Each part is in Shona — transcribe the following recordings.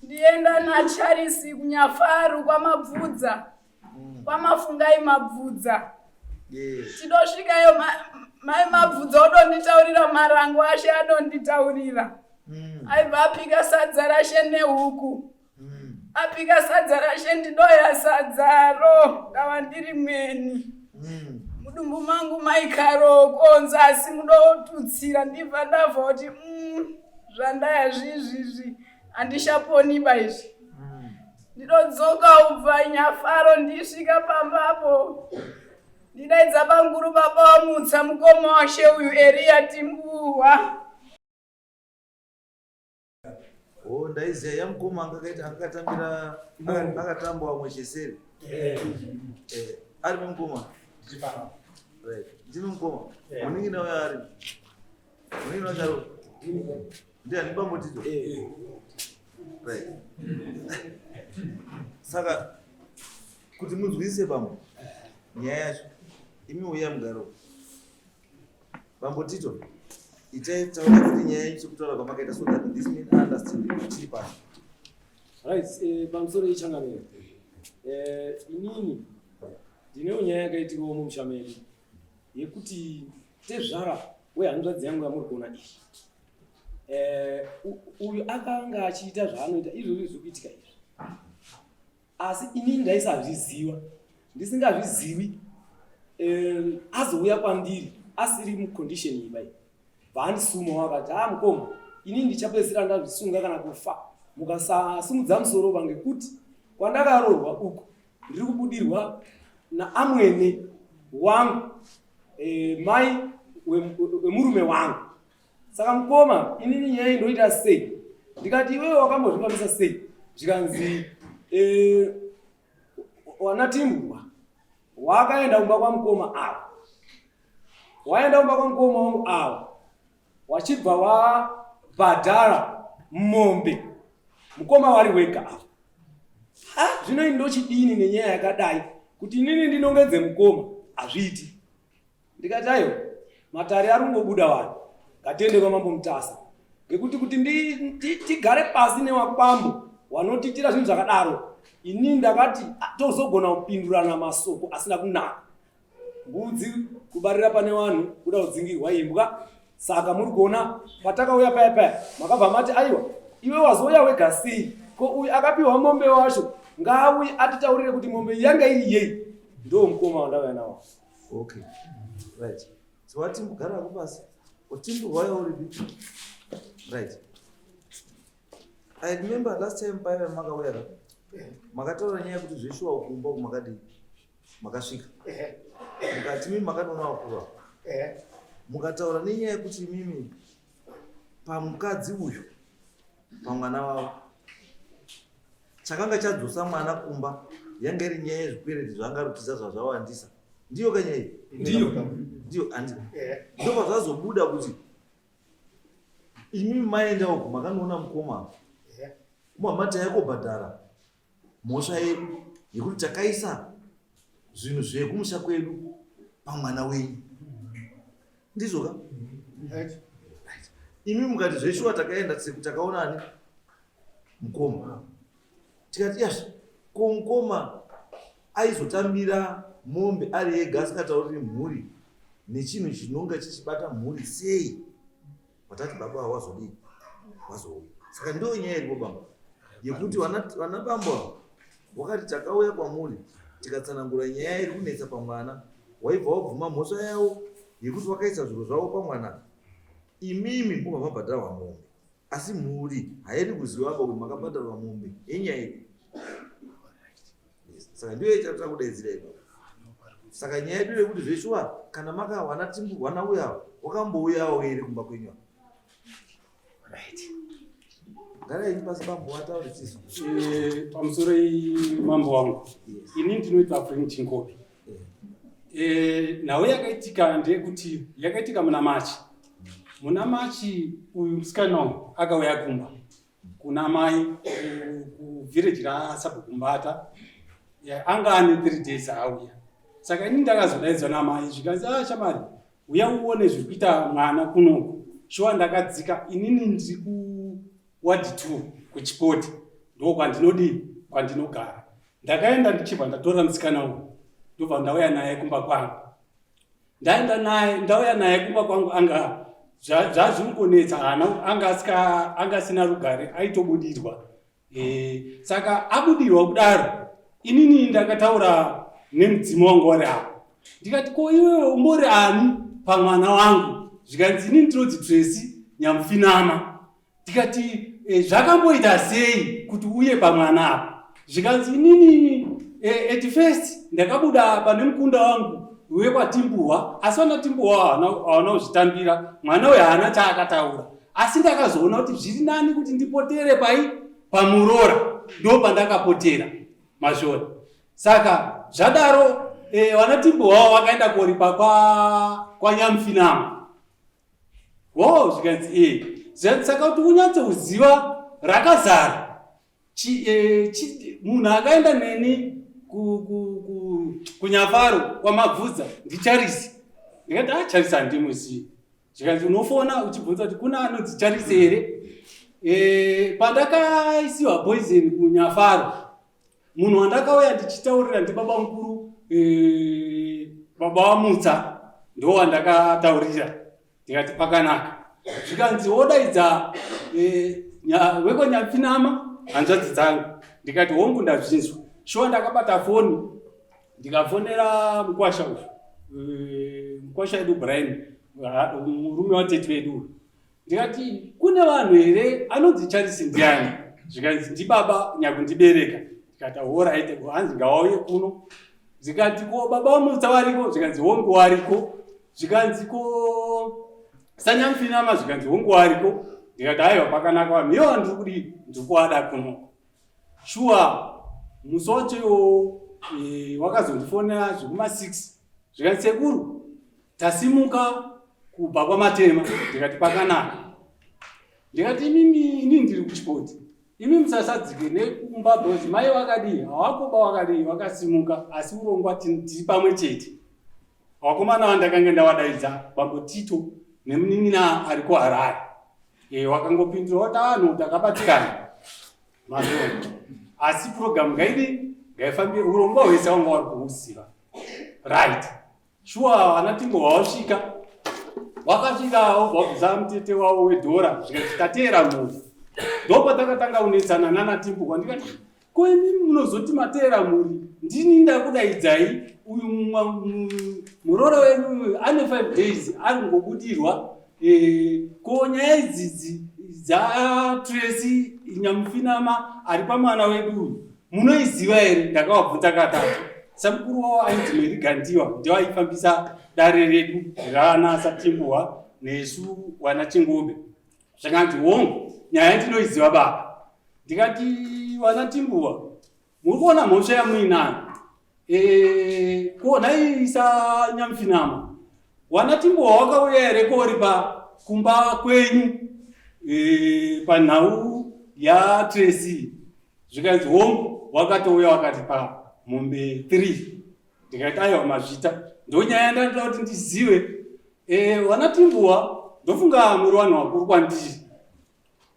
Ndienda naCharisi kunyafaru kwaMabvudza kwaMafungai Mabvudza. Tidosvikayo mai Mabvudza odonditaurira marango ashe adonditaurira. Aibva apika sadza rashe nehuku. Apika sadza rashe ndidoya sadzaro ndava ndiri mweni. Mudumbu mangu maikarokonza asi mudotutsira ndibva ndabva kuti zvandaya zvizvizvi handishaponiba izvi. Ndinodzoka ubva nyafaro ndisvika pambapo ndidaidza banguru baba wamutsa mukoma washe uyu Eriya Timbuwa. Oh, ndaiziva yamukoma anga akaita akatambira akatamba wamwe cheseri. Eh. Eh, ari mukoma. Right. Ndimi mukoma. Eh. Munin'ina uyo ari. Munin'ina wacho ari. Ndiani bambo Tito? Eh. Right. Saka kuti munzwisise bambo nyaya yacho imi uya mugaro. Bambo Tito, itai taura futi nyaya yenyu sekutaura kwamakaita so that this man understand kuti tiri pasi. Right, eh, pamusoro yechangamire. Eh, inini ndinewo nyaya yakaitikawo mumusha medu yekuti tezvara wehanzvadzi yangu yamuri kuona iyi eh, uyu akanga achiita zvaanoita izvozvi zviri kuitika izvi asi inini ndaisazviziva ndisingazvizivi eh, azouya kwandiri asiri mucondition iyi bai bvaandisuma wakati a ah, mukoma inini ndichapedzisira ndazvisunga kana kufa mukasasimudza musoro va ngekuti kwandakaroorwa uku ndiri kubudirwa naamwene wangu e, mai wemurume wangu saka mukoma inini nyaya ndoita sei ndikati iwewe wakambozvifambisa sei zvikanzi e, wanatimbwa wakaenda kumba kwamukoma ava waenda kumba kwamukoma wangu ava wachibva wabhadhara mombe mukoma wari wega ava ah, zvino ini ndochidini nenyaya yakadai kuti inini ndinongedze mukoma hazviiti ndikati aiwa matare ari kungobuda vanhu ngatiende kwamambo mutasa ngekuti kuti tigare pasi newakwambo wanotiitira zvinhu zvakadaro inini ndakati ah, tozogona kupindurana masoko asina kunaka mbudzi kubarira pane vanhu kuda kudzingirwa imbwa saka muri kuona patakauya paya paya makabva mati aiwa iwe wazouya wega sei ko uyu akapiwa mombe wacho ngaauye atitaurire kuti mombe yanga iri yei ndo mukoma wandauya nawo okay right so watimbogara ko pasi utimborwaya uripi right i remember last time paiva makauya ka makataura nyaya yekuti zveshuwa kumba kumakadii makasvika mukati mimi makanoona vakuru ava mukataura nenyaya yekuti imimi pamukadzi uyu pamwana wavo chakanga chadzosa mwana kumba yanga iri nyaya yezvikwereti zvaanga rutiza zvazvawandisa ndiyo kanyaya iyi ndiyo ndiyo andi ndobva zvazobuda kuti imimi maenda uku makanoona mukoma muhamati yaikobhadhara mhosva yedu yekuti takaisa zvinhu zvekumusha kwedu pamwana wenyu ndizvo ka imi mukati zveshuwa takaenda seku takaona ani mukoma tikati yas ko mukoma aizotambira mombe ari ega asingatauriri mhuri nechinhu chinonga chichibata mhuri sei watati baba wazodii wazouya saka ndiyo nyaya iripo baba yekuti vana bambo ava wakati takauya kwamuri tikatsanangura nyaya iri kunetsa pamwana waibva wabvuma mhosva yavo yekuti wakaisa zviro zvavo pamwana imimi mobva mabhadharwa mombe asi mhuri haidi kuziva apa kuti makabhadharwa mombe yenyaya ipi saka ndiyo yachatira kudaidzira ipapo saka nyaya yedu yekuti zveshuwa kana makawana timburwana uya wakambouyawo here kumba kwenyu right garai pasi bambo wataure tisu eh, pamusoro mambo wangu ini ndinoita frank chinkobe eh, nhau yakaitika ndeyekuti yakaitika muna machi muna machi uyu musikana uyu akauya kumba kuna mai kuvhireji rasabhukumbata anga ane three days auya saka ini ndakazodaidzwa namai zvikanzi a ah, shamari uya uone zviri kuita mwana kunoku shuwa ndakadzika inini ndiri kuwadi two kuchipoti Ndokwandinodii kwandinogara. Ndakaenda ndichibva ndatora musikana uyu ndobva ndauya naye kumba kwangu. Ndaenda naye ndauya naye kumba kwangu anga zvazvingonetsa haana anga asika anga asina rugare aitobudirwa. E, saka abudirwa kudaro inini ndakataura nemudzimu wangu wari apo ndikati ko iwewe umbori ani pamwana wangu zvikanzi inini ndinonzi Tracy Nyamufinama Tikati e, zvakamboita sei kuti uye pamwana apa? Zvikanzi inini e, at first ndakabuda pane mukunda wangu wekwaTimbuhwa, asi vana Timbuhwa hawana kuzvitambira. Mwana uyu haana chaakataura, asi ndakazoona kuti zviri nani kuti ndipotere pai pamuroora, ndo pandakapotera mazvona. Saka zvadaro e, vana Timbuhwa vakaenda koripa kwaNyamufinama kwa Wo zvikanzi e zvikanzi saka kuti unyatsouziva rakazara e, munhu akaenda neni kunyafaro kwamabvudza ndicharisi ndikati a ah, charisi handimuzivi zvikanzi unofona uchibvunza kuti kuna anonzi charisi here e, pandakaisiwa poison kunyafaro Munhu wandakauya ndichitaurira ndibaba mukuru e, baba wamutsa ndo wandakataurira ndikati pakanaka zvikanzi wodaidza e, wekwanyapfinama hanzvadzi dzangu ndikati hongu ndazvinzwa shuwa ndakabata foni ndikafonera mukwasha uyu e, mukwasha edu Brian murume watete vedu uyu Ndikati kune vanhu here anonzi Charisi ndiani? Zvikanzi ndibaba nyakundibereka. Ndikati horaite hanzi ngawauye kuno. Zvikanzi ko baba vamutsa variko? Zvikanzi hongu wariko. Zvikanzi ko sanyamfinama? Zvikanzi hongu wariko. Ndikati aiwa pakanaka vanhu ivo ndiri kudii ndiri kuada kuno. Shuwa musi wacho iwowo e, wakazondifonera zvekuma 6 zvikanzi sekuru tasimuka kubva kwamatema ndikati pakanaka ndikati imimi ini ndiri kuchikoti imi musasadzike nekumba because mai vakadii hawakoba wakadii vakasimuka asi urongwa tiri pamwe chete vakomana vandakange ndavadaidza bambo tito nemunin'ina ari kuharare e, wakangopindura wati ano takabatikana mazona asi purogiramu ngaidi ngaifambire urongwa hwese wanga wari kuuziva right Shuwa vana Timbo wawasvika wakasvika wobva wabvisa mutete wavo wedhora zvikati tateera mhuri ndopatakatanga kunetsana nana Timbo kwandikati ko imi munozoti mateera mhuri ndini ndakudaidzai uyu muroora wenyu ane 5 days ari kungobudirwa eh, ko nyaya idzidzi dzaTracy Nyamufinama ari pamwana wedu uyu Munoiziva here? Ndakavabvunza katatu. Samukuru wavo ainzi Mary Gandiwa ndiwo aifambisa dare redu rana Satimbuwa nesu wana Chingobe. Zvakanzi hongu, nyaya ndinoiziva baba. Ndikati wana Timbuwa, muri kuona mhosva yamuinayo? Eh, ko nhai Sanyamufinama, wana Timbuwa wakauya here koripa kumba kwenyu eh, panhau yaTracy? Zvikanzi hongu, wakatouya wakatipa mombe 3. Ndikati aiwa mazvita. Ndonyaya yandanoda kuti ndizive. Eh, wana Timbuwa ndofunga muri vanhu vakuru kwandiri.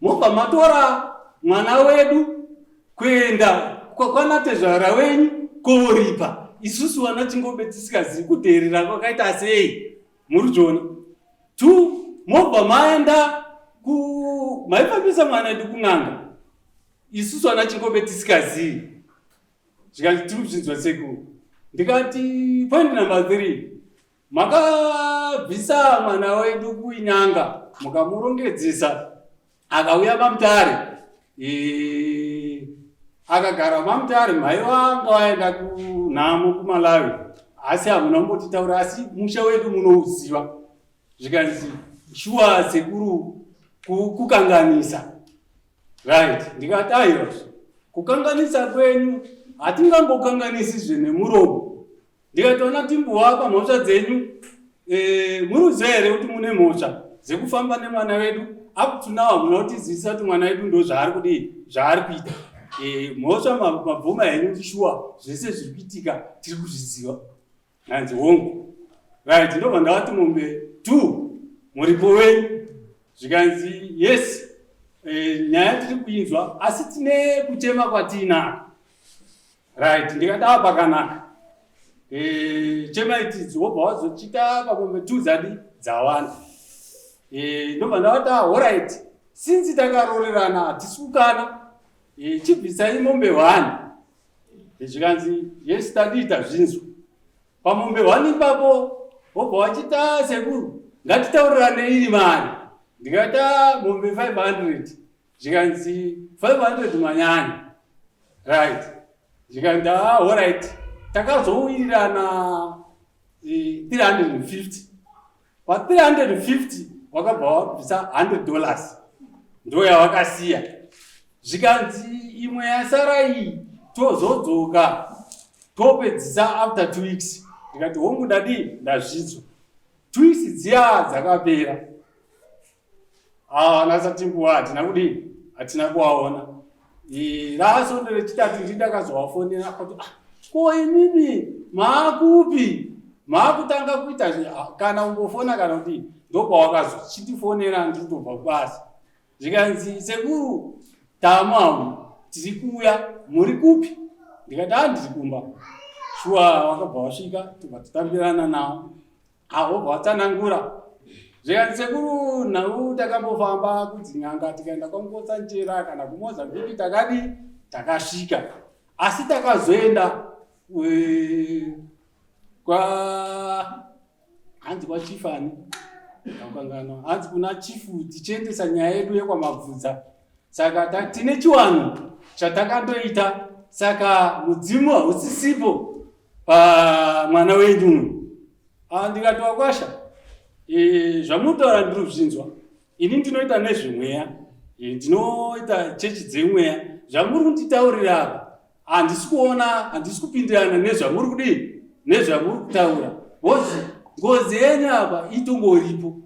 Mobva matora mwana wedu kuenda kwanatezvara wenyu koripa. Isusu wana Chingobe tisikazivi kudheerera kwakaita sei. Muri kuona? Two, mobva maenda ku maifambisa mwana wedu kun'anga. Isusu ana Chingobe tisikazivi. Zvikanzi tiri kuzvinzwa sekuru. Ndikati point number 3. Makabvisa mwana wedu kuinyanga mukamurongedzesa akauya mamutare. E, akagara mamutare mhai vanga vaenda kunhamo kuMalawi asi hamuna kumbotitaura asi musha wedu munouziva. Zvikanzi shuwa sekuru kukanganisa. Right, ndikati aiwa kukanganisa kwenyu hatingangokanganisizve nemuromo. Ndikati ona timboapa mhosva dzenyu e, muruziva here kuti mune mhosva dzekufamba nemwana wedu up to now hamuna kutizivisa kuti mwana wedu ndo zvaari kudii zvaari kuita e, mhosva mabvuma henyu kuti shuwa zvese zviri kuitika tiri kuzviziva. Hanzi hongu. Right, ndobva ndavati mombe 2 muripo wenyu. Zvikanzi yes. E, nyaya tiri kuinzwa asi tine kuchema kwatiinako. Right, ndikati pakanaka. E, chema itidzi wobva wazochita pamombe tu dzadi dzawanda. E, ndobva ndavati horait, since takarorerana hatisi kukana, e, chibvisai mombe one. Zvikanzi yes tadii tazvinzwa. Pamombe one ipapo wobva wachita sekuru ngatitaurirane iri mari. Ndikati mombe 500. Zvikanzi 500 manyanya. Right. Zvikanzi alright. Takazowirirana 350. Pa 350 wakabva wabvisa $100 ndo yawakasiya. Zvikanzi imwe yasara iyi tozodzoka topedzisa after 2 weeks. Ndikati hongu ndadii ndazvinzwa. 2 weeks dziya dzakapera. Ana satimbuwa hatina kudii hatina kuwaona. Rasondo rechitatu ndi ndakazowafonera kuti ah, ko imimi maakupi maakutanga kuita kana umbofona kana kuti ndopawakazochitifonera ndikutobva kubasa. Zvikanzi sekuru tamamu tiri kuuya muri kupi? Ndikati ah ndiri kumba. Shuwa wakabva wasvika tobva tatambirana nawo. Avo vatsanangura zvikanzi sekuru nhau takambofamba kudzinyanga tikaenda kwaMukotsanjera kana kuMozambique takadi takasvika asi takazoenda kwa hanzi kwachief ani ndakukanganwa hanzi kuna chifu tichiendesa nyaya yedu yekwaMabvudza saka tine chiwanhu chatakandoita saka mudzimu hausisipo pamwana wenyu uyu. Ah, ndikati wakwasha e, zvamunotaura ndiri kuzvinzwa ini ndinoita nezvemweya e, ndinoita chechi dzemweya zvamuri kunditaurira apa handisi kuona handisi kupindirana nezvamuri kudii nezvamuri kutaura ngozi ngozi yenyu apa itongoripo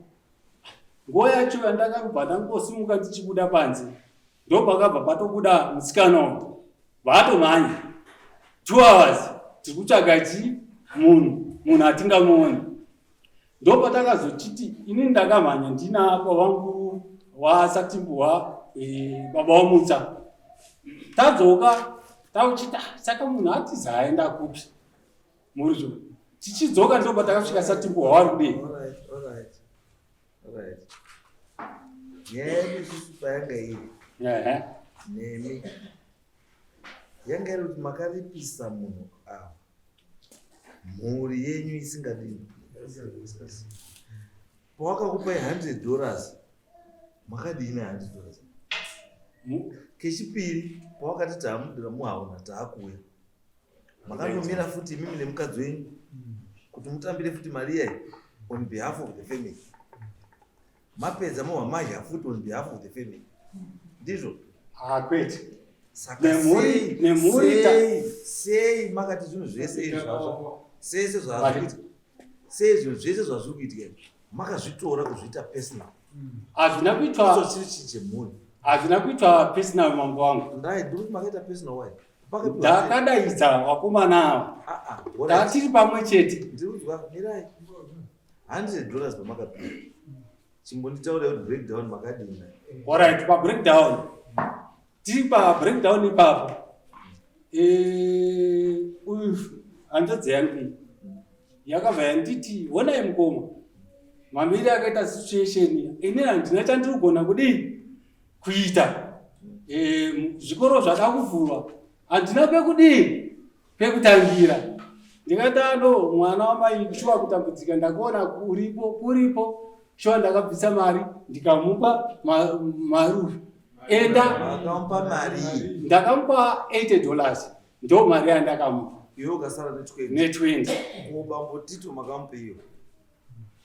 nguva yacho yandakabva ndangosimuka ndichibuda panze ndopakabva patobuda musikana uyu vatomhanya 2 hours tiri kutsvaga chi munhu munhu atingamuoni ndopatakazochiti ini ndakamhanya ndina kwavangu wasatimbuwa e, baba wamutsa tadzoka takuchiti ah, saka munhu atiza aenda kupi murizvo tichidzoka ndopatakasvika satimbuwa wari kudii. Right. Nyaya yedu isusu payanga iri nemi yanga iri kuti makaripisa munhu ava mhuri yenyu isingadini pawakakupai 100 dollars makadini 100 dollars kechipiri pawakati taamudira muhauna taakuuya makandomira futi imimi nemukadzi wenyu kuti mutambire futi mari iyayi on behalf of the family mapedza mobva madya futi on behalf of the family ndizvo Ah, kwete saka Nemhuri- nemhuri ta- sei sei makati zvinhu zvese izvi zvazvo sese zvazviri kuitika sei zvinhu zvese zvazviri kuitika izvi makazvitora kuzviita personal hazvina kuitwa icho chiri chinhu chemhuri hazvina kuitwa personal mambo wangu ndai ndiri kuti makaita personal why Ndakadaidza vakomana ava. Ah, ah, Tatiri pamwe chete. Ndirikunzwa mirai. 100 dollars pamakapiwa. Chimbonditaura kuti breakdown makadini. Alright, pa breakdown. Tiri pa breakdown ipapo. Eh, uyu hanzvadzi yangu yakabva yanditi honai mukoma. Mamiriro akaita situation ini handina chandiri kugona kudii kuita e, zvikoro zvada kuvhurwa handina pekudii pekutangira ndikati ano mwana wamai shuwa kutambudzika ndakuona kuripo kuripo shuwa ndakabvisa mari ndikamupa mari enda ndakamupa 80 dollars ndo mari yandakamupa iwe ukasara ne20 ne20 bambo Tito makamupa iyo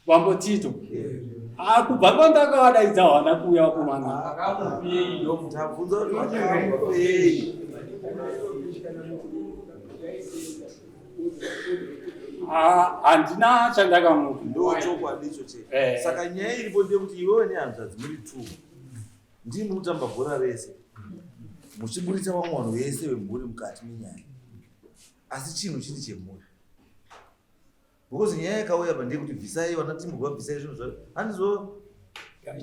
Bambo Tito. Ah, kubva kwandakavadaidza hawana kuuya vakomana. Tabvunza kuti vakamupei. Ah, handina chandakamupa. Ndo chokwadi icho che. Eh. Saka nyaya iripo ndeyekuti iwewe nehanzvadzi muri two. Ndimi mutamba bhora rese. Muchiburitsa vamwe vanhu vese vemhuri mukati menyaya. Asi chinhu chiri chemhuri. Because nyaya yakauya pa ndeyekuti bvisai vana Timurwa bvisai zvinhu zvayo. Handizvo.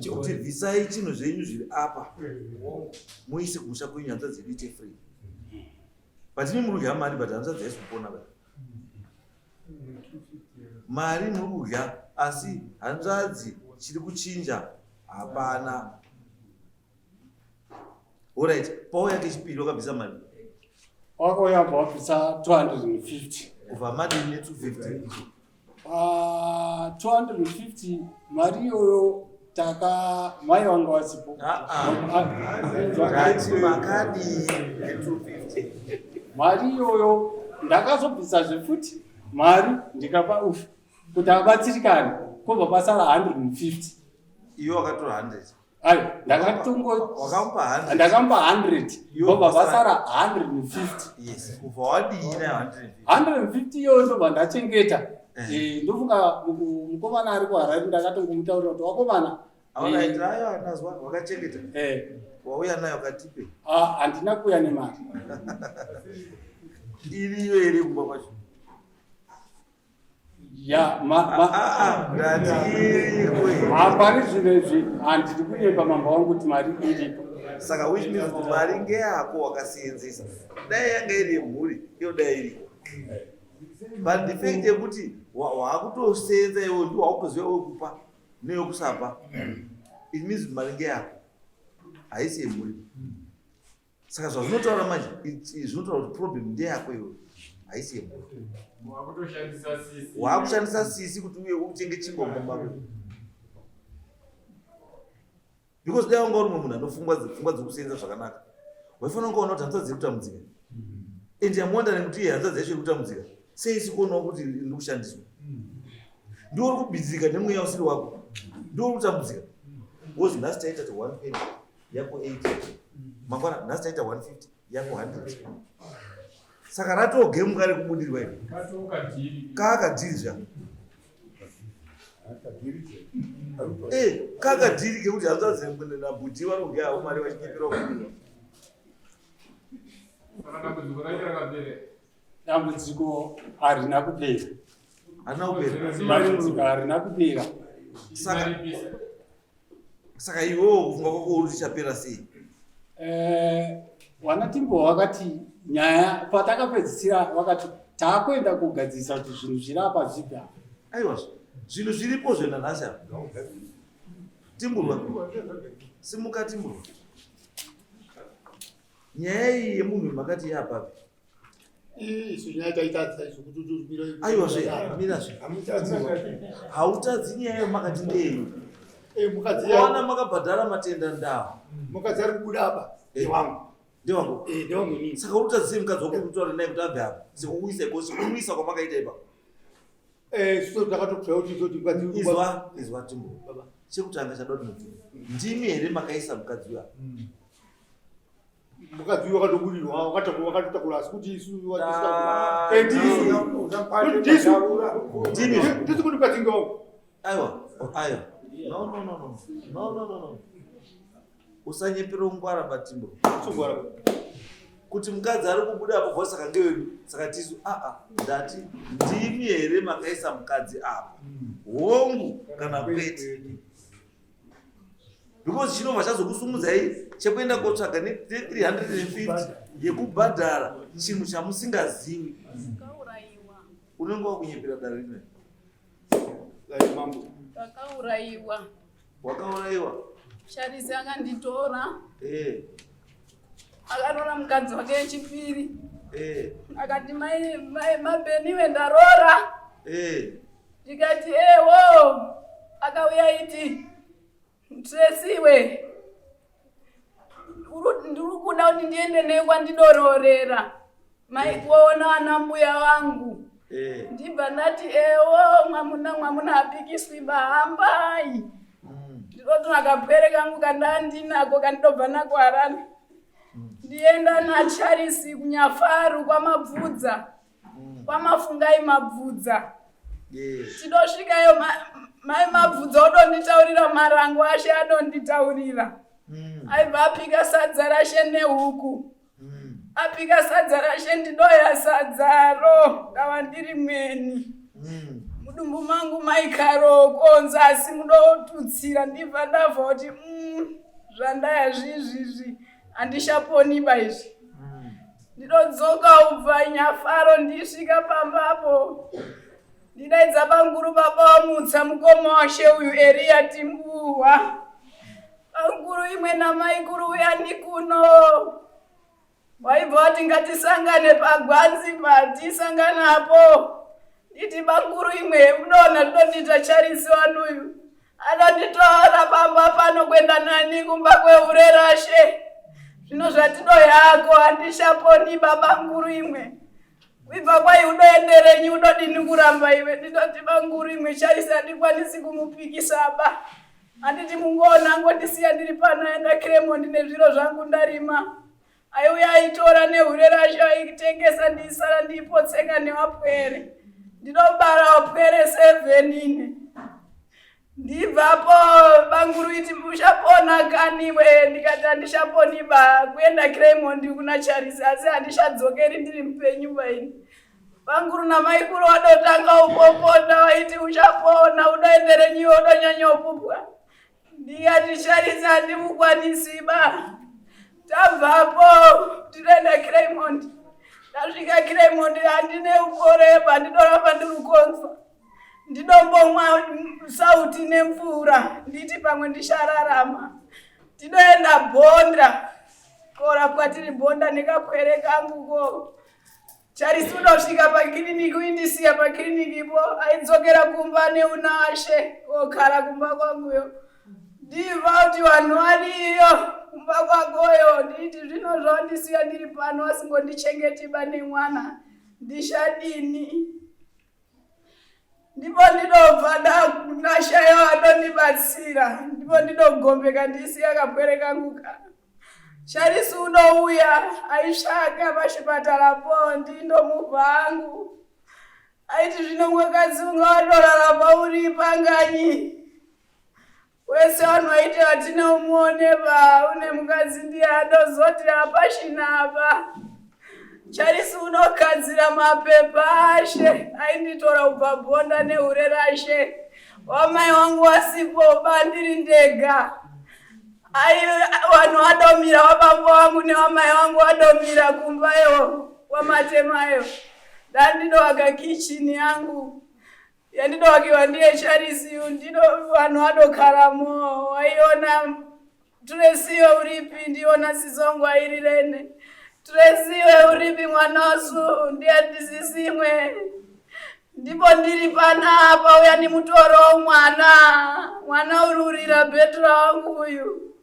Kuti bvisai chinhu zvenyu zviri apa muise kumusha kwenyu hanzvadzi yedu ite free. But imi muri kudya mari but hanzvadzi haisi kupona ba. Mari muri kudya asi hanzvadzi chiri kuchinja hapana. Alright, pauya kechipiri wakabvisa mari. Wakauya bva wabvisa 250. Kubva madini ne 250? Ah, 250 mari iyoyo taka mai vanga vasipo. Ah, ah. Ndati makadii ne 250? Mari iyoyo ndakazobvisazve futi mari ndikapa ufu kuti abatsirikane kobva pasara 150. Iwe wakatora 100. Ayo, ndakatongo wakamupa 100. Ndakamupa 100. Baba vasara 150. Yes, kubva wadii nayo 150? 150 iyoyo ndobva ndachengeta. Eh. Eh, ndofunga mukomana ari kuHarare ndakatongomutaurira kuti wakomana. Alright, eh, ayo anazwa wakachengeta. Eh. Wauya nayo katipe. Ah, handina kuuya nemari. Iriyo here kumba kwacho? ya hapari zvino izvi handidi kunyepa mambo wangu kuti mari iripo saka which means kuti mari ngeyako wakaseenzesa dai yanga iri yemhuri iyo dai iriko but the fact yekuti waakutoseenza iwe ndi wakutoziva wekupa newekusapa it means mari ngeyako haisi yemhuri saka zvazvinotaura manje zvinotaura kuti problem ndeyako iwe haisi yemhuri waakushandisa sisi kuti uye utenge chingwa mumba mako because dai wanga uri mumwe munhu anofungwa pfungwa dzekusenza zvakanaka waifanira kunga ona kuti hanzvadzi iri kutambudzika and am wondering kuti iye hanzvadzi yacho iri kutambudzika sei isi kuonawo kuti iri kushandiswa ndiwo uri kubidzika nemweya usiri wako ndiwo uri kutambudzika because nhasi taita ti one penny yako 80 mangwana nhasi taita 150 yako 100 saka ratoo game kari kubudirwa iri kaakadhiri zva eh, kakadhiri kekuti hanzvadzi nabhudhi vari kudya havo mari vachinyepera kubudirwa Dambudziko harina kupera. Harina kupera. Dambudziko harina kupera. Saka saka iwewo kufunga kwako uri tichapera sei? Eh, wana Timbo wakati nyaya patakapedzisira wakati taakuenda kugadzirisa kuti zvinhu zviri apa zvipi apa. Aiwa zvinhu zviripo zvena nhasi apa. Timburwa. Simuka Timburwa. Nyaya iyi yemunhu makati yapapi? Isu nyaya taitadza isu kuti tumira. Aiwa zve, mira zve. Hautadzi nyaya yemakati ndeyi. Eh, mukadzi Wana makabhadhara matenda ndawo. Mukadzi ari kubuda apa. Eh. Ndewangu. Ndewangu. Eh, ndewangu inini. Saka uri kutadza sei mukadzi wako kutaura naye kuti abve apa? Sekuuyisa iko, sekuuyisa kwamakaita ipapo. Eh, so takatokutsvaya kuti izoti mukadzi Izwa, izwa Timbo. Baba. Chekutanga chada kuti mubvunze. Ndimi here makaisa mukadzi uya? Mukadzi uyu wakatoburirwa, wakatotakura asi kuti isu Ah. Eh, ndisu. Ndimi. Ndisu kuti mukadzi ngewangu. Aiwa, aiwa. No, no, no, no. No, no, no, no. Usanyepera ungwara baTimbo. Sungwara. Kuti mukadzi ari kubuda apo voice saka ngewedu saka tisu a a ndati ndimi here makaisa mukadzi apa hongu kana kwete because chinobva chazokusumudzai chekuenda kotsvaga ne 350 yekubhadhara chinhu chamusingazivi unenge wakunyepera dare rino Dai mambo. Ndakaurayiwa. Wakaurayiwa? Sharisi akanditora. Eh. Akaroora mukadzi wake wechipiri. Eh. Akati mai mai mabeniwe ndaroora. Eh. Ndikati ewo. Akauya iti Tracy we. Ndiri kuda kuti ndiende newe kwandidororera. Mai kuona ana mbuya vangu. Eh. Ndibva ndati ewo mwamuna mwamuna hapikiswi bahambai. Ndinotora kapwere kangu kandandinako kandinobva nako Harare. Ndienda naCharisi kuNyafaru kwaMabvudza. Kwamafungai Mabvudza. Tinosvikayo mai Mabvudza odonditaurira marango ashe adonditaurira. Aibva apika sadza rashe nehuku. Apika sadza rashe ndidoya sadzaro ndava ndiri mweni. Mudumbu mangu maikarokonza asi mudotutsira ndibva ndabva kuti zvandaya zvizvizvi handishaponiba izvi. Ndinodzoka ubva nyafaro ndisvika pambapo ndidaidza banguru baba wamutsa mukoma washe uyu Eriya Timbuwa. Banguru imwe namaikuru uyani kuno. Waibva wati ngatisangane pagwanzi patisanganapo. Nditi banguru imwe unoona ndondiita Charisi wanuyu. Anonditora pamba pano kuenda nani kumba kwehure rashe. Zvino zvatinoyako handishaponi baba nguru imwe. Kuibva kwai unoenderenyi unodini kuramba iwe ndinoti banguru imwe Charisi handikwanisi kumupikisa ba. Handiti mungoona angondisiya ndiri pano aenda Cremont nezviro zvangu ndarima. Aiuya aitora nehure racho aitengesa ndiisara ndiipotsenga newapwere. Ndinobara wapwere 7 ini. Ndibvapo banguru iti uchapona kani we ndikati handishaponi ba kuenda Cremont kuna Charisi asi handishadzokeri ndiri mupenyu ba ini. Banguru namaikuru wadotanga upopota waiti uchapona udoenderenyiwe udonyanya upupwa. Ndikati Charisi handimukwanisi ba. Tabvapo tinoenda Cremont. Ndasvika Cremont handine uporeba ndidoramba ndiri kukonzwa. Ndidombomwa sauti nemvura nditi pamwe ndichararama. Tinoenda Bhonda korapwa tiri Bhonda nekapwere kangu ko. Charisi unosvika pakiriniki uindisiya pakiriniki po aidzokera kumba neunashe okara kumba kwanguyo. Ndibva kuti vanhu variyo kumba kwakoyo nditi zvino zvawandisiya ndiri pano asingondichengeti ba nemwana ndishadini. Ndipo ndinobva ndashaya anondibatsira ndipo ndinogombeka ndisiya kapwere kangu ka Charisi unouya aitsvaka pachipatarapo ndindomubva hangu aiti zvino mwakadzi unga wadorara pauri panganyi wese vanhu vaiti hatina umuone ba une mukadzi ndiye adozoti hapashina apa Charisi unogadzira mapepa ashe ainditora kubva bonda nehure rashe wamai wangu wasipo ba ndiri ndega ai vanhu vadomira wabambo wangu newamai wangu vadomira kumba iwo kwamatemayo ndandidowaka kichini yangu yandidowakiwa ndiye Charisi ndido vanhu vadokaramo waiona Tresiwe uripi ndiona sisongo airirene Tresiwe uripi mwana wasu ndiye ndisisimwe ndipo ndiri panapa uya nimutoro mwana mwana ururira bhetura wangu uyu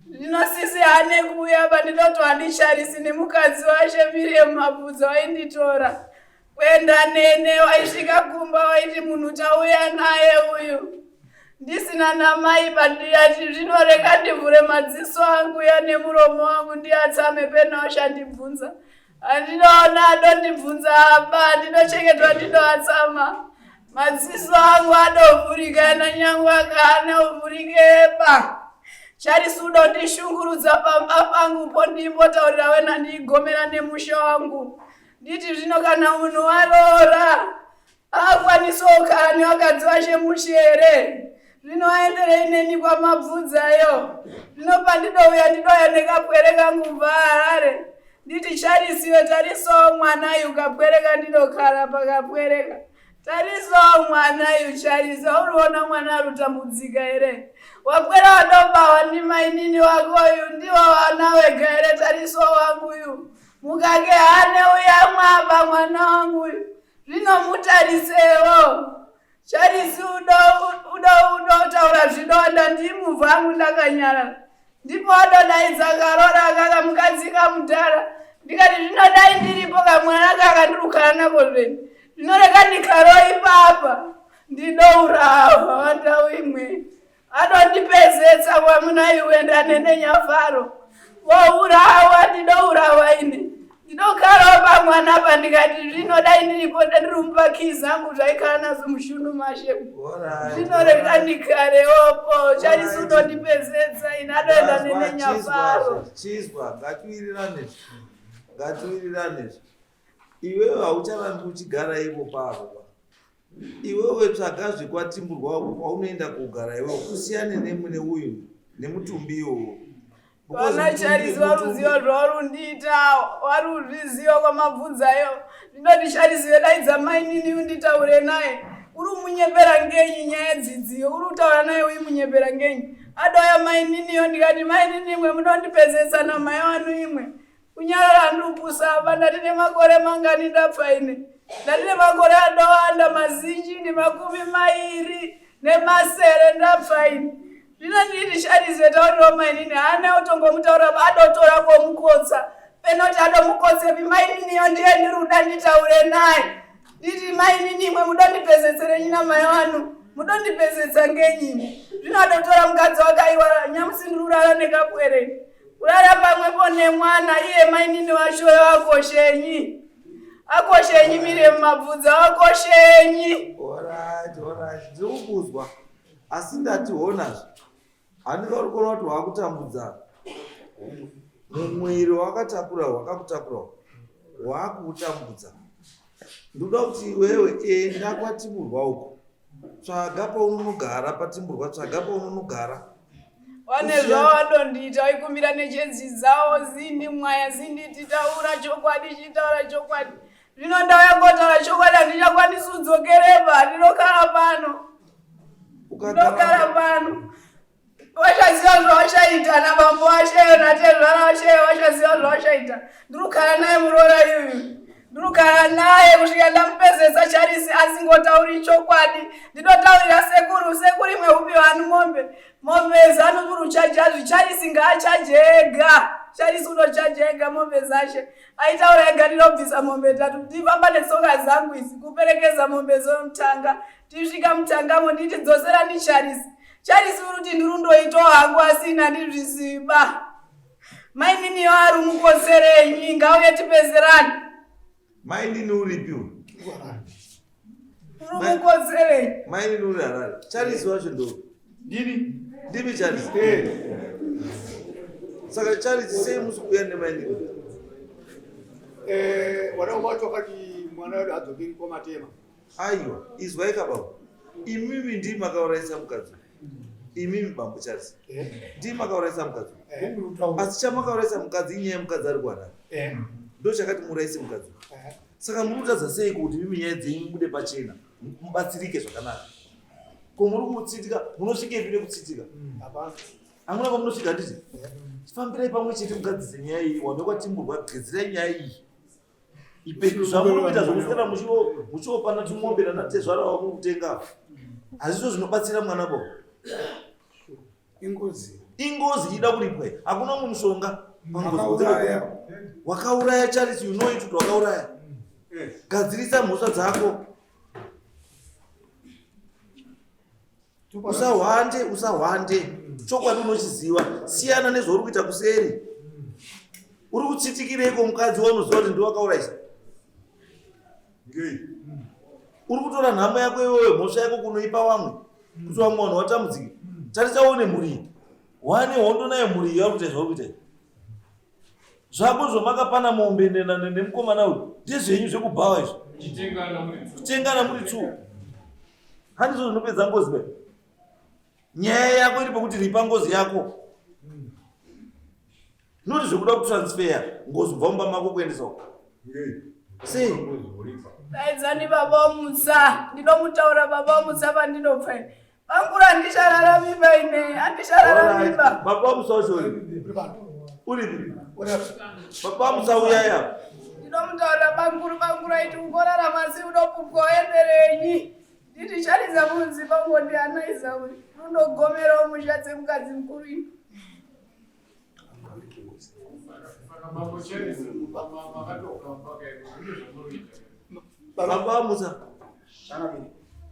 zvino sisi hane kuuya pandinoti handicharisi nemukadzi washe Miriam Mabvudza wainditora kuenda nene waisvika kumba waiti munhu tauya naye uyu ndisina namai bandiyati zvino rega ndivhure madziso angu ya nemuromo wangu ndiatsame pena washandibvunza andinoona adondibvunza apa andinochengetwa ndinoatsama madziso angu adovhurika nanyangwe akaana uvhurikeba Charisi udondishungurudza pamba pangu po ndimbotaurira wena ndigomera nemusha wangu nditi zvino kana munhu waroora akwanisawo kugara nevakadzi vashe mushe here zvino aenderei neni kwamabvudzayo zvino pandidouya ndidouya nekapwere kangu kubva Harare nditi Charisiwe tarisawo mwana uyu kapwere kandinokara pakapwereka tarisawo mwana uyu Charisa uriona mwana arutambudzika here wapwera wadobawa ndimainini wako uyu ndiwo wana wega here tarisawo wangu uyu mukake hane uyamwaba mwana wangu uyu zvino mutarisewo Charisi udo udo udotaura zvidonda ndimubva angu ndakanyarara ndipo adodaidza karora kaka mukadzi kamudhara ndikati zvinodai ndiripo kamwana kaka ndirukana nako zveni zvinoreka ndikaro ipapa ndidourawa wandau imwe adondipezetsa kwamuna iwe ndanene nyafaro wourawa ndidourawa ini ndinogarawo pamwana apa ndikati zvino dai ndiripo ndirumupa keys angu zvaikara nazo mushundu mashe zvinoreka ndikarewopo Charisi unondipezetsa ini adoenda nene nyafaro chizwa ngatiwirirane ngatiwirirane iwewe haucharambi uchigara ivo pavo. Iwewe tsvaga zvekwatimburwa kwaunoenda kugara iwewe usiyane nemune uyu nemutumbi iwowo. Vana Charisi varuziva zvavarundiita, varuzviziva kwamabvunzayo. Ndinoti Charisi vedaidza mainini unditaure naye. Uri kumunyepera ngenyi nyaya dzidziyo? Uri kutaura naye uyimunyepera ngenyi? Adouya maininiyo ndikati mainini imwe munondipedzesa namai wanu imwe. Kunyarara handiupusa apa ndati nemakore mangani ndapfa ini. Ndati nemakore adowanda mazinji nemakumi mairi nemasere ndapfa ini. Zvino ndini Sharize taurirawo mainini haana kutongomutaura adotora komukotsa penoti adomukotsepi maininiyo ndiye ndiri kuda nditaure naye nditi mainini imwe mudondipezetsere nyina mai wanu mudondipezetsa ngenyi imwe zvino adotora mukadzi wakaiwa nyamusi ndiri kurara nekapwere kurara pamwepo nemwana iye mainini wacho akoshenyi akoshenyi mire mumabvudza akoshenyi Alright, alright. Ndiri kukuzwa. Asi ndati honazve. Handika uri kuona kuti wakutambudza mumwiri wakatakura wakakutakura wakutambudza. Ndikuda kuti iwewe enda kwatimurwa uko. Tsvaga paunonogara patimburwa, tsvaga paunonogara. Wane zvawadondiita waikumbira nechenzi dzawo zindi mwaya zinditi taura chokwadi chitaura chokwadi zvino ndauya kotaura chokwadi handichakwanisi kudzokerepa ndinokara pano ndinokara pano Vachaziva zvavachaita nabambo vasheyo natezvara vasheyo vachaziva zvavachaita. Ndiri kugara naye muroora yuyu. Ndiri kugara naye kusvika ndamupezesa Charisi asingotauri chokwadi. Ndinotaurira sekuru, sekuru imwe upi vanhu mombe. Mombe zanu kuri uchaja zvi Charisi ngaachaje ega. Charisi unochaja ega mombe dzashe. Aitaura ega ndinobvisa mombe tatu. Ndifamba netsoka dzangu idzi kuperekeza mombe dzomutanga. Tisvika mutangamo nditi dzosera ndiCharisi. Charisi uri kuti ndiri undoitawo hangu asi ini handizviziva. Mainini ari mukotserenyi ngauye tipezerane. Mainini uripi uyu? Uri mukotserenyi. Mainini uri Harare. Charisi wacho ndo. Ndini. Ndimi Charisi. Eh. Saka Charisi sei musi kuuya nemainini? Eh, wana wacho wakati mwana wedu adzokeri kwamatema. Aiwa, izwai ka baba. Imimi ndimi makaurayisa mukadzi. Imimi bambo Charles. Eh. Ndimi makaurayisa mukadzi. Eh. Asi chamakaurayisa mukadzi inyaya yemukadzi ari kuHarare. Eh. Ndo chakati muurayise mukadzi. Eh. Saka muri kutadza sei kuti imimi nyaya dzenyu mubude pachena mubatsirike zvakanaka. Ko muri kutsitika munosvikepi nekutsitika? Hapana. Hamuna kwamunosvika handiti? Fambirai pamwe chete mugadzise nyaya iyi wamekwa timburwa gadzirai nyaya iyi. Ipetu zvamuri kuita zvokuswera muchiopana tumombe nanatezvara wamuri kutenga hazvizvo zvinobatsira mwana bo. Ingozi. Ingozi ida kuripwa iyi. Hakuna umwe mushonga. Wakauraya. Wakauraya Charles, you know it kuti wakauraya. Gadzirisa mhosva dzako. Usahwande, usahwande. Chokwadi unochiziva. Siyana nezvauri kuita kuseri. Uri kutsitikireiko mukadzi waunoziva kuti ndiwe wakaurayisa? Uri kutora nhamo yako iwewe, mhosva yako kunoipa vamwe. Kuti vamwe vanhu vatambudzike. Tarisa uone mhuri iyi. Wane hondo nayo mhuri iyi yauri kuita zvauri kuita. Zvako zvamakapana mombe nemukomana uyu ndezvenyu zvekubhawa izvo. Kutengana muri two. Handizvo zvinopedza ngozi be. Nyaya yako iri pekuti ripa ngozi yako. Not zvekuda kutransfer ngozi kubva mumba mako kuendesa uko. Sei? Daidzani baba Mutsa, ndinomutaura baba Mutsa pandinobva ini. Bangura handichararami ba ine, handichararami ba. Baba Musa wacho uri. Uripi? Baba Musa uyai apa. Ndinomutaura banguru, banguru aiti ungorarama asi unopupwa uenderenyi. Nditi chariza munzi pangondi anaiza uri. Rundogomerawo musha dzemukadzi mukuru ini. Baba Musa.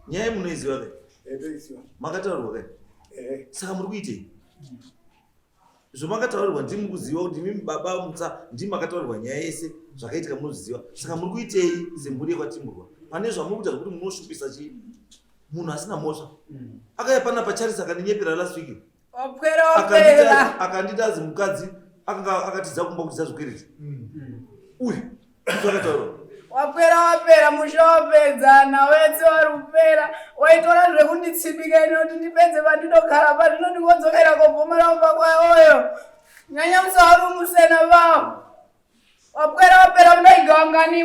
Nyaya munoiziva kai? Makataurirwa kai? Saka muri kuitei? Zvamakataurirwa ndimi kuziva kuti ndimi baba Musa ndimi makataurirwa nyaya yese zvakaitika munozviziva. Saka muri kuitei semhuri yekwaTimburwa? Pane zvamuri kuita zvekuti munoshupisa chii? Munhu asina mhosva. Akauya panapa Charles akandinyepera last week. Wapwera wapwera. Akandita azi mukadzi akanga akatiza kumba kutiza zvikwereti. Uyu akataura. Wapwera Wapwera wapera musha wapedzana wetse wari kupera waitora zvekunditsipika ini kuti ndipedze pandinogara pazvino ndingodzokera kobvomera kumba kwaoyo nyanya musauri musena vawo wapwera wapera munoigawa ngani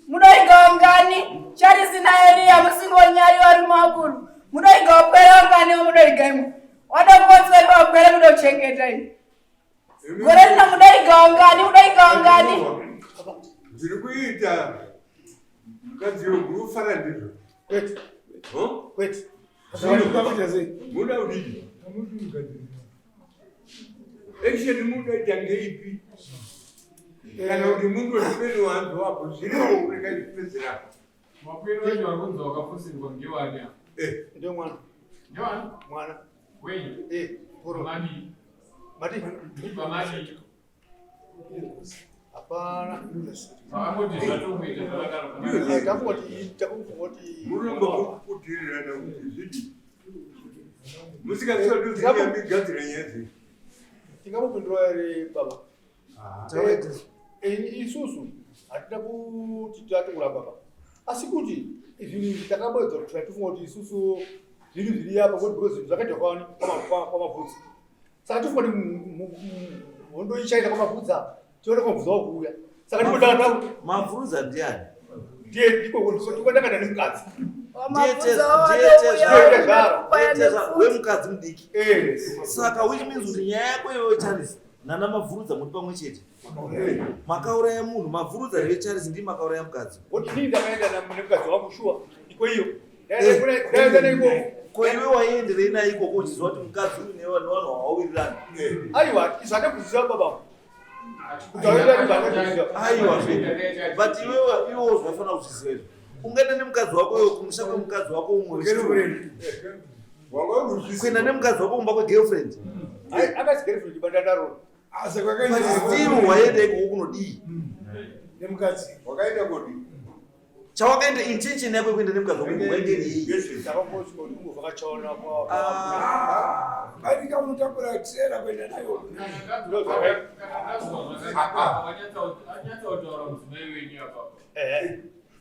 munoigawa ngani charisi naeriya musingonyari vari makuru munoiga wapwera wangani wamunoiga imwe wadokotsweri wapwere munochengeta imwe gore rino munoigawa ngani munoigawa ngani Ndiri kuita mukadzi wegurufara ndizvo. Kwete. Kwete. Muda kudii? Action munoita ngeipi? Kana kuti mundozvipeni wanhu wapo zviripo kureka zvipedzera. Mapwere wacho vari kunzi wakafusirwa ngewani apa? Eh, Ndiyo mwana. Ngewani? Mwana. Wenyu? Eh, poro. Madii? Mati. Ndibva madii? Hapana. Makangoti zvatongoita zvakadaro. Eh, takungoti takungoti Munoramba kuputirana kuti zvidii? Musikasati nyaya dzenyu. Tingamupindura here baba? Tawaita. Eh, isusu hatina kuti tatongoramba baba. Asi kuti zvinhu izvi takamboedza kuti tatifunga kuti isusu zvinhu zviri apa kuti because zvinhu zvakaitwa kwani kwamavhudzi. Saka tofunga kuti hondo ichaita kwamavhudzi apa tione kwamavhudzi wakuuya. Saka ndipo ndakata Mavhurudza ndiani? ndiye ndiko ndiko ndakada nemukadzi. Wemukadzi mudiki. Eh. Saka which means kuti nyaya yako iwewe Charles nana Mavhurudza muri pamwe chete. Makauraya munhu, Mavhurudza ndiwe Charles ndii makauraya mukadzi. Kuti inini ndakaenda nemukadzi wangu shuwa iko iyo. Ndaenda neiko. Ko iwe waienderei naye ikoko uchiziva kuti mukadzi uyu newe nevanhu havawirirani? Aiwa, izvo handikuziva baba. Kutaurira ndibva handikuziva. Aiwa zve. But iwewe iwewo zvinofanira kuzviziva izvo. Ungaenda nemukadzi wako iwe kumusha kwemukadzi wako umwe wechituru. Kuenda nemukadzi wako kumba kwegirlfriend. Akasi girlfriend bandandaro. But still waenda ikoko kunodii? Nemukadzi. Wakaenda kodi? Chawakaenda intention yako yekuenda nemukadzi wako waenderei? Ndakangosvika kuti kungovhakachaona kwa. Barika unotakura tirera kuenda nayo. Anyatsautaura mudzimai wenyu apapo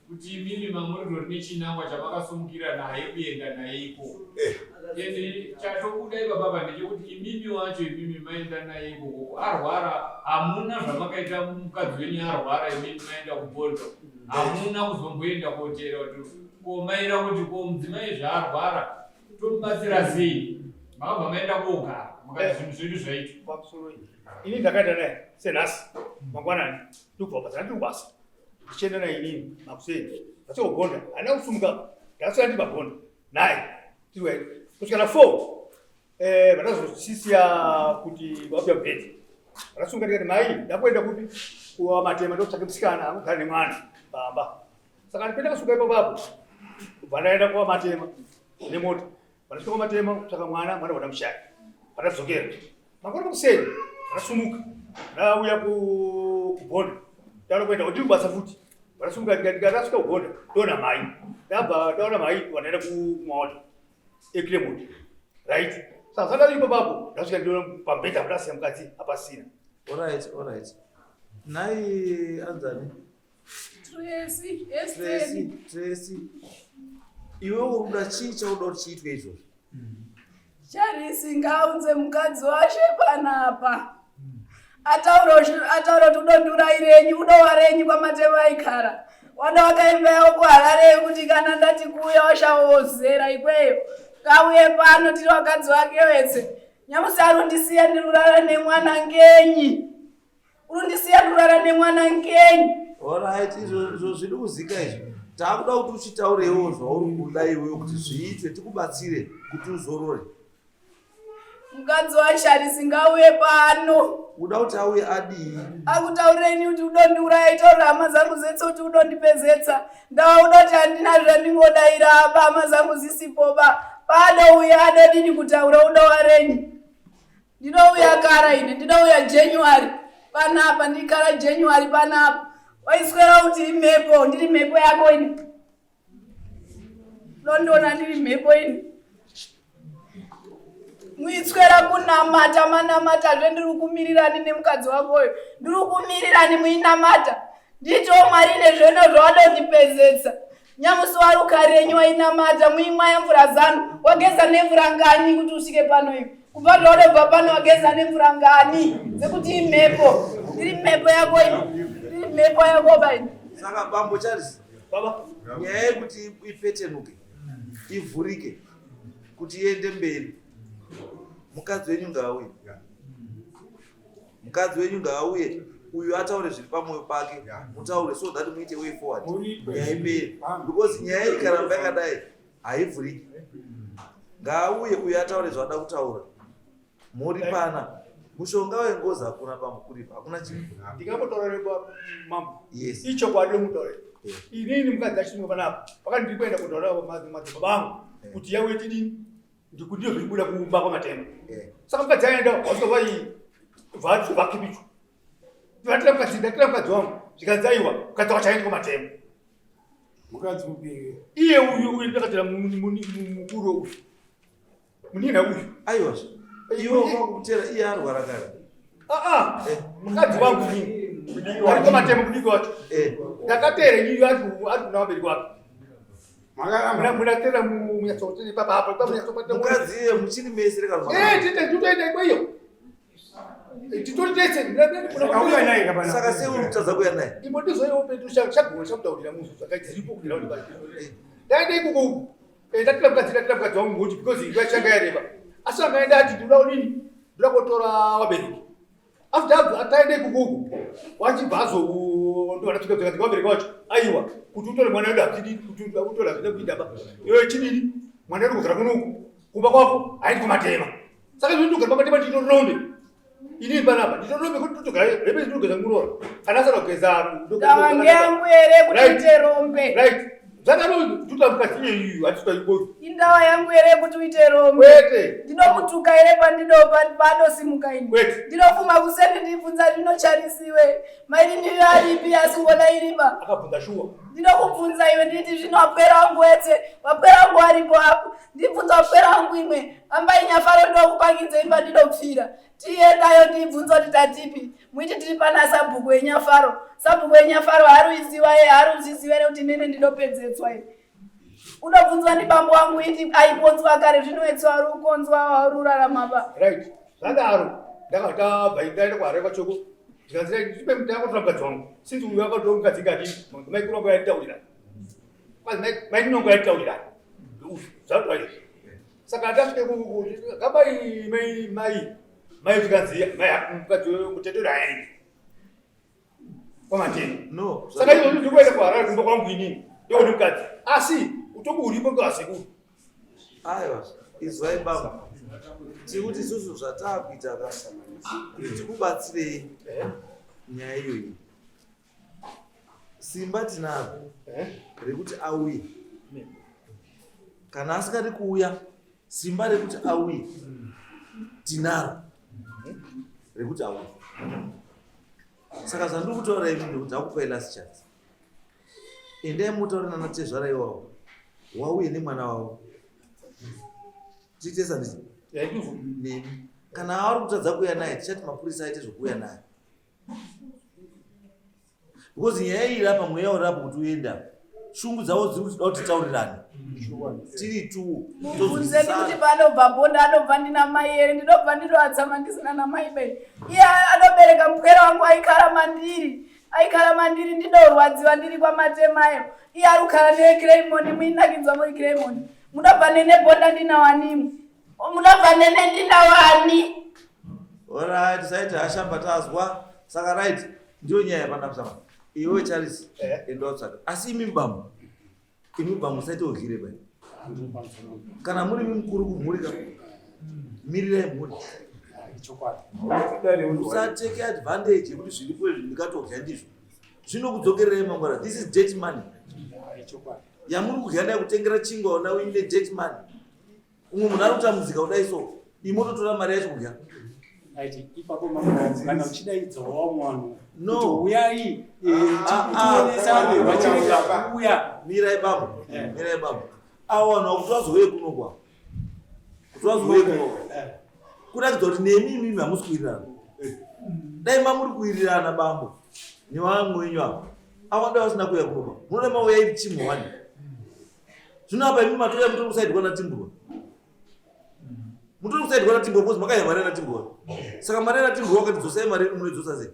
kuti imimi mamuritori nechinangwa chamakasumukira naye kuenda naye ikoko ende chatobuda ipapapa ndechekuti imimi wacho imimi maenda naye ikoko arwara hamuna zvamakaita mukadzi wenyu arwara imimi maenda kubondo hamuna kuzomboenda koteera kuti komaira kuti ko mudzimai zvaarwara tomubatsira sei makabva maenda kogara mukati zvinhu zvedu zvaitwa Pamusoro iyi. Ini ndakaenda naye senhasi mangwanani ndikubva basa ndiri kubasa. Ndichienda naye inini makuseni. Ndasvika handina kusumuka. Ndakasvika ndiri pagonda naye. Tiri waenda. Kusvika na 4 eh vandazosisiya kuti vabuya bhedhi. Ndakasunga ndikati mai ndakuenda kupi kuwa matema ndokutsvake musikana angogara nemwana pamba. Saka ndipenda kasuka ipapo apo. Kubva ndaenda kuwa matema nemota. Pandasvika kwamatema kutsvaka mwana, mwana vandamushaya. Pandadzokera. Mangwana makuseni ndakasumuka. Ndauya kubhonda. Ndaona kuenda ndiri kubasa futi. Pandasumuka ndikati ndasvika kubhonda ndoona mai. Ndabva ndaona mai vandaenda kumaota eClermont. Right. Saka zvandari ipapo apo ndasvika ndiona pamubhedha pandasiya mukadzi hapasina. Alright, alright. Nhai anzani? Tracy, Tracy, Esther. Tracy. Iwe uri kuda chii chaunoda kuti chiitwe izvozvo? Charisi ngaaunze mukadzi washe panapa. Ataura ataura kuti udondiurayirenyi udowarenyi kwamatema aikara. Wada wakaimba yavo kuHarare kuti kana ndati kuuya washawozera ikweyo. Ngauye pano tiri vakadzi vake wetse. Nyamusi arundisiya ndirurara nemwana ngenyi? Urundisiya ndirurara nemwana ngenyi? Alright, izvo izvo zviri kuzika izvo. Taakuda kuti uchitaurewo zvauri kuda iwewe kuti zviitwe tikubatsire kuti uzorore. Mukadzi waCharisi ngauye pano. Uda kuti auye adii? Akutaurireni kuti udondiuraya itaurira hama dzangu dzetse kuti udondipezetsa. Ndawa udoti handina zvandingodaira apa hama dzangu dzisipo ba. Paadouya adodini kutaura udowarenyi. Ndinouya kara ini, ndinouya January panapa, ndikara January panapa. Waiswera kuti imhepo, ndiri mhepo yako ini. Ndondiona ndiri mhepo ini. Muitswera kunamata manamatazve ndiri kumirirani nemukadzi wakoyo. Ndiri kumirirani muinamata. Nditiwo Mwari nezveno zvawadondipedzetsa. Nyamusi warukarenyu wainamata muimwaya mvura zanu wageza nemvura ngani kuti usvike pano iwe kubva zvawadobva pano wageza nemvura ngani dzekuti imhepo ndiri mhepo yako ini ndiri mhepo yako baini. Saka bambo Charles baba nyaya yekuti ipetenuke ivhurike kuti iende mberi mukadzi wenyu ngaauye mukadzi wenyu ngaauye uyu ataure zviri pamwoyo pake mutaure so that muite way forward nyaya ipere because nyaya ikaramba yakadai haivhuriki ngaauye uyu ataure zvaada kutaura moripana mushonga wengozi hakuna pamukuripa hakuna chinhu ndingambotaura mambo yes ichokwadi mutaure inini mukadzi achimwe panapa pakati ndiri kuenda kutaura madzibaba angu kuti yauye tidini ndikudiyo zviribuda kumba kwamatema saka mukadzi aenda wasvika vai vakipichwa vatira mukadzi ndatira mukadzi wangu zvikanzi aiwa mukadzi wacho aende kwamatema mukadzi upi iye uyu uyu ndakatira mukuru uyu munina uyu aiwa iwe wakutera iye arwara kare aa mukadzi wangu inini ari kwamatema mudiki wacho ndakatera inini ari kuna vabereki wake munatera munyatsotiri papa mukadzi iye muchiri mese reka tete nditoenda ikweyo titori tese saka sei uri kutadza kuuya naye imbo ndizoiwo petu chagona chakutaurira munhu zvakadziripo kuti raundi ndaenda ikoko uku ndatira mukadzi ndatira mukadzi wangu ngokuti because nguva yachanga yareba asi angaenda ati ndinoda kudini ndoda kotora vabereki after abva ataenda ikoko uku wachibva azondovana tsika tsika vabereki wacho aiwa kuti utore mwana wedu hazvidi kuti utore hazvida kuita ba iwe chidini mwana wedu kugara kuno uku kumba kwako haindi kumatema saka zvino ndogara pamatema nditorombe inini panapa nditorombe kuti ndotogara hembe ndinogeza muroora kana asana kugeza Ndava ngeyangu here kuti Right. uite rombe? Right. Zvakadaro tuta mukadzi iyeyu hatituta ikoyo. Indawa yangu here kuti uite rombe? Kwete. Ndinokutuka here pandosimuka ini? Kwete. Ndinofuma kuseni ndibvunza ndinocharisiwe. Mairi ndiri aripi asi ngona iripa. Akabvunza shuwa. Ndinokubvunza iwe nditi zvino wapwera wangu wetse wapwera wangu aripo apo. Ndibvunza wapwera wangu imwe. Ambai nyafaro ndokupangidza imba ndinopfira. Tiendayo ndibvunza kuti tatipi. Muiti tiri pana sabhuku wenyafaro. Sabhuku wenyafaro haruiziwa ye haruzviziva here kuti nene ndinopedzetswa ye. Unobvunzwa ndibambo wangu iti aikonzwa kare zvino wetse wari ukonzwa wauri urarama pa. Right. Zvadaro ndakabva ndaenda kuHarare kwachoko. Ndikanzi ndipe ndakotora mukadzi wangu. Since uyu akatora mukadzi ngati maikuru wangu yaitaurira. Kwanzi maikuru wangu yaitaurira. Zvadaro izvi. Saka ndasvike ku kabai mai mai mai zvikanzi mai mukadzi mutetero haendi. Kwamateni. No. Saka izvozvo ndiri kuenda kuHarare kumba kwangu inini. Ndokuti mukadzi. Asi utongo uripo ngewasekuru. Aiwa, izwai baba. Tiri kuti isusu zvataakuita ka kuti tikubatsirei nyaya iyoyi. Simba tinaro rekuti auye. Kana asingadi kuuya, simba rekuti auye tinaro rekuti auye. Saka zvandiri kutaura imi ndekuti akupai last chance. Endai motaura nana tezvara iwawo wauye nemwana wavo tiite sanditi nemi kana ari kutadza kuuya naye tichati mapurisa aite zvokuuya naye because nyaya iyi iri apa mweya uri apo kuti uende apa shungu dzavo dziri kuti da kuti titaurirane tiri tuwo Mubvunzeni kuti paanobva bonda anobva ndina mai here ndinobva ndinoatsama ndisina namai be iye anobereka mupwere wangu aikara mandiri aikara mandiri ndinorwadziwa ndiri kwamatemayo iye ari kugara negremoni muinakidzwa muri gremoni munobva nene bonda ndinawanimwe munobva nene ndinawani Alright, saiti hashamba tazwa. Saka right, ndiyo nyaya yapana kusama. Iwe Charles, enda utsvaka. Asi imi bambo, imi bambo usaite udyire bai. Kana muri imi mukuru kumhuri ka, mirirai mhuri. Usateke advantage yekuti zviripo izvi ndingatodya ndizvo. Zvinokudzokererai mangwana. This is dirty money. Yamuri kudya nayo kutengera chingwa ona uine dirty money. Umwe munhu ari kutambudzika kudai so, imi mototora mari yacho kudya. Aiti ipapo mambo kana uchidaidzawo vamwe vanhu No. kuti uyai Ah, ah. tionesane vachirega kuuya. Mirai bambo, mirai bambo. Avo vanhu vakuti vazouye kuno kwa. Kuti vazouye kuno. Kuratidza kuti nemi imimi hamusi kuwirirana. Dai mamuri kuwirirana bambo nevamwe wenyu ava. Awanda vasina kuuya kunoba. Munoda mauya iri team one. Zvino apa imi matouya mutori kusaidwa naTimburwa. Mutori kusaidwa naTimburwa because makaiya mari naTimburwa. Saka mari naTimburwa wakati dzosai mari yedu munoidzosa sei?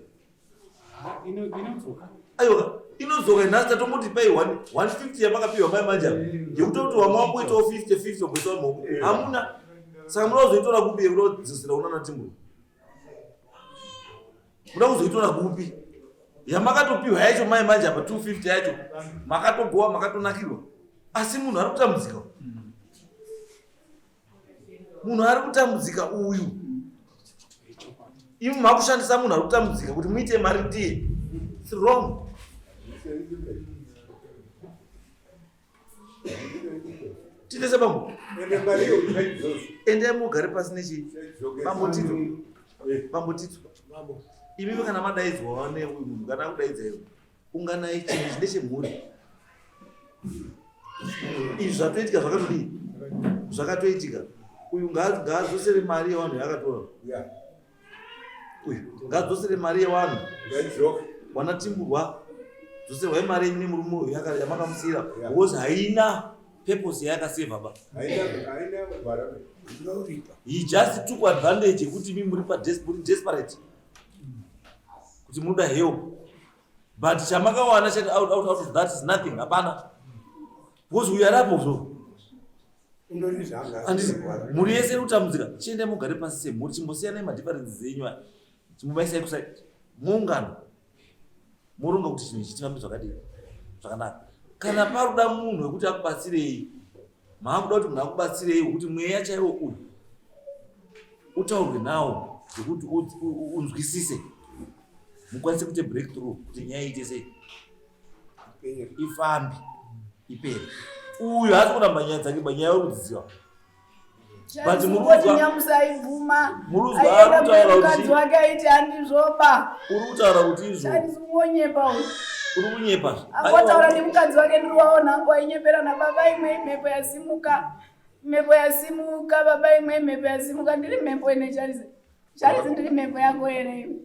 Inodzoka. Aiwa inodzoka nhasi tatomboti pai 150 yamakapiwa mai manje apa. Yekuti kuti wamwe wamboitawo 50 50 wamboitawo maoko. Hamuna. Saka munoda kuzoitora kupi yekuda kudzosera kuna naTimburwa? Muda kuzoitora kupi? Yamakatopiwa yacho mai manje apa 250 yacho makatogowa makatonakirwa. Asi munhu ari kutambudzika. Munhu ari kutambudzika uyu. Imi makushandisa munhu ari kutambudzika kuti muite mari ndiye. It's wrong. Titese bambo. Endai mugare pasi nechii? Bambo Tito. Bambo Tito. Imimi kana madaidzwa neuyu munhu kana akudaidza iwe. Unganai chinhu ichi ndechemhuri. Izvi zvatoitika zvakatodii? Zvakatoitika. Uyu ngaadzosere mari yevanhu yaakatora. Uyu ngaadzosere mari yevanhu. Wanatimburwa dzoserwai mari yenyu nemurume uyu yamakamusiyira because haina purpose yayakaseva ba. He just took advantage yekuti imi muri desperate kuti munoda help but chamakawana chete out, out, out of that is nothing hapana because uyu arapo zvo andisi mhuri yese iri kutambudzika chiendai mugare pasi semhuri chimbosiyanai madifferences enyu aya chimbomaisai kusai muungano moronga kuti chinhu ichi chifambe zvakadii zvakanaka kana paruda munhu wekuti akubatsirei maakuda kuti munhu akubatsirei wekuti mweya chaiwo uyu utaurwe nawo zvekuti unzwisise mukwanise kuite breakthrough kuti nyaya iite sei ifambe ipere uyu haasi kuramba nyaya dzake ba nyaya uri kudziziva but muruzwa muruzwa ari kutaura kuti wake aiti handizvoba uri kutaura kuti izvo ungonyepa uyu uri kunyepa angotaura nemukadzi wake ndiri waona hangu ainyepera nababa imwe imhepo yasimuka mhepo yasimuka baba imwe mhepo yasimuka ndiri mhepo ine charisi charisi ndiri mhepo yako here imwe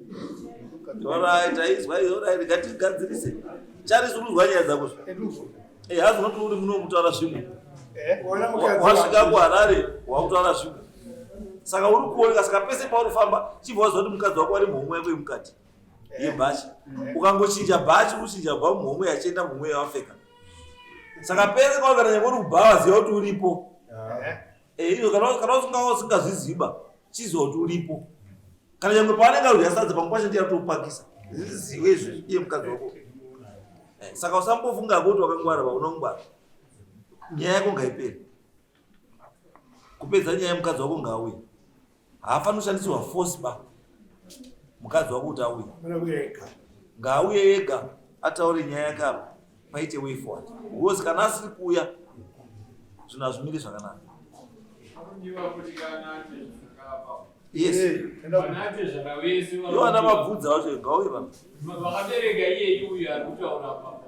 Alright, aizwa alright, ngatigadzirise. Charisi uri kuzwa nyaya dzako. Eh, hazi unoti uri muno kutaura zvimwe. Wasvika kuHarare wakutaura zvimwe. Saka uri kuoneka saka pese pauri kufamba chibva waziva kuti mukadzi wako ari muhomwe yako yemukati yebhachi. Ukangochinja bhachi uchinja kubva muhomwe yachienda muhomwe yawapfeka. Saka pese pauri kana nyangwe uri kubhawa ziva kuti uripo. Eh, izvo kana usingazviziva chiziva kuti uripo. Kana nyangwe paanenge arudya sadza pamwe pacho ndiye atopakisa. Zviziwe izvi iye mukadzi wako. Eh, saka usambofunga kuti wakangwara ba unongwara. Nyaya yako ngaipere. Kupedza nyaya mukadzi wako ngaauye. Haafaniri kushandisirwa force ba. Mukadzi wako kuti auye. Ngaauye ega ataure nyaya yake apa paite way forward. Because kana asiri kuuya zvinhu hazvimiri zvakanaka. Yes. Iwo ana mabvudza wacho ngauye pano. Vakabereka iyeyi uyu ari kutaura papa.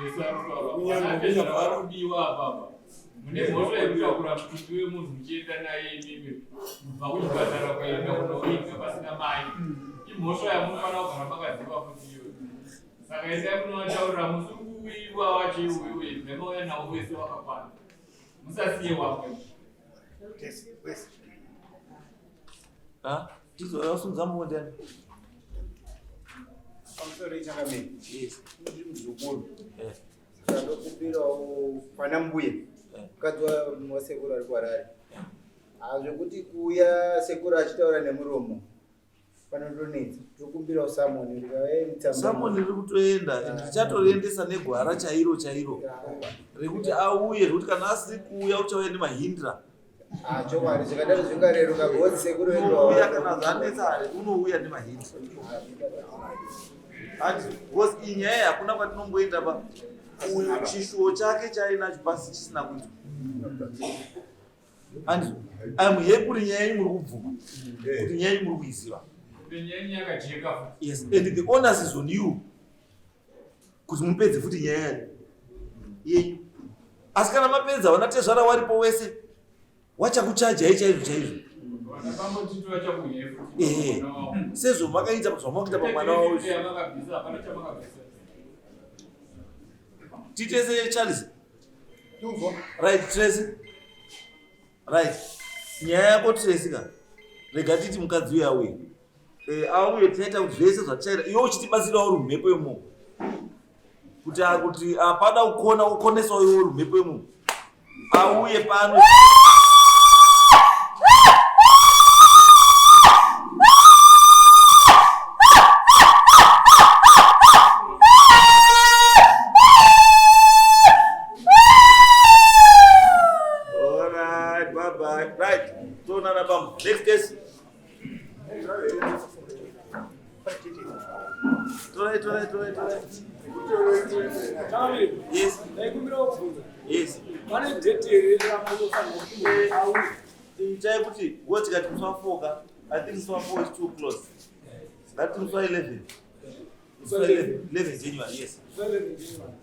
Jesu ari kutaura. Vanatezvara vari kudiwa apapa. Mune mhosva yekutakura mutumbi wemunhu muchienda naye imimi kubva kuchipatara kuenda kunoviga pasina mai. Imhosva yamunofanira kugara makaziva futi iyoyo. Saka endai munovataurira musi uri kuuyiwa wacho iwoyo ibvai mauya nawo wese wakakwana. Musasiye wamwe. Ha? Tizo wasunza mumwe ndiani? Pamusoro ichangamire. Yes. Ndiri muzukuru. Eh. Saka ndokumbirawo pana mbuya. Eh. Mukadzi wasekuru ari kuHarare. Ah, zvekuti kuuya sekuru achitaura nemuromo panotonetsa. Tokumbirawo samoni rikauya Samoni riri kutoenda and tichatoriendesa negwara chairo chairo rekuti auye zvekuti kana asiri kuuya uchauya nemahindra. Ah, chokwadi zvakadaro zvingareruka because sekuru vedu Unouya kana zvanetsa unouya nemahindra. Ati because iyi nyaya hakuna kwatinomboenda pa uyu chishuwo chake chainacho pasi chisina kuitwa. And I'm happy kuti nyaya yenyu muri kubvuma kuti nyaya yenyu muri kuiziva. Nyaya yakajeka futi. Yes, and the onus is on you kuti mupedze futi nyaya yenyu. Asi kana mapedza vana tezvara waripo wese wachakuchajai chaizvo chaizvo. Vana bambo Tito vachakuuya futi. Ehe. Sezvo makaita zvamakaita pamwana wavo izvi. Yamakabvisa hapana chamakabvisa. Titese Charles. Right, Tracy. Right. Nyaya yako Tracy ka. Rega titi mukadzi uya auye. Eh, auye tichaita kuti zvese zvatichaita. Iwe uchitibatsirawo uri mhepo yemunhu. Kuti kuti apada kukona ukonesawo iwe uri mhepo yemunhu. Auye pano. Alright, bye bye. Right. Toonana bambo. Next case. Torai, torai, torai, torai. Yes. Yes. Pane date here ramunofanirwa kuti auye? Itai kuti wo tikati musi wa 4 ka. I think musi wa 4 is too close. Ngati musi wa 11. Musi wa 11, 11 January, yes. Musi wa 11 January.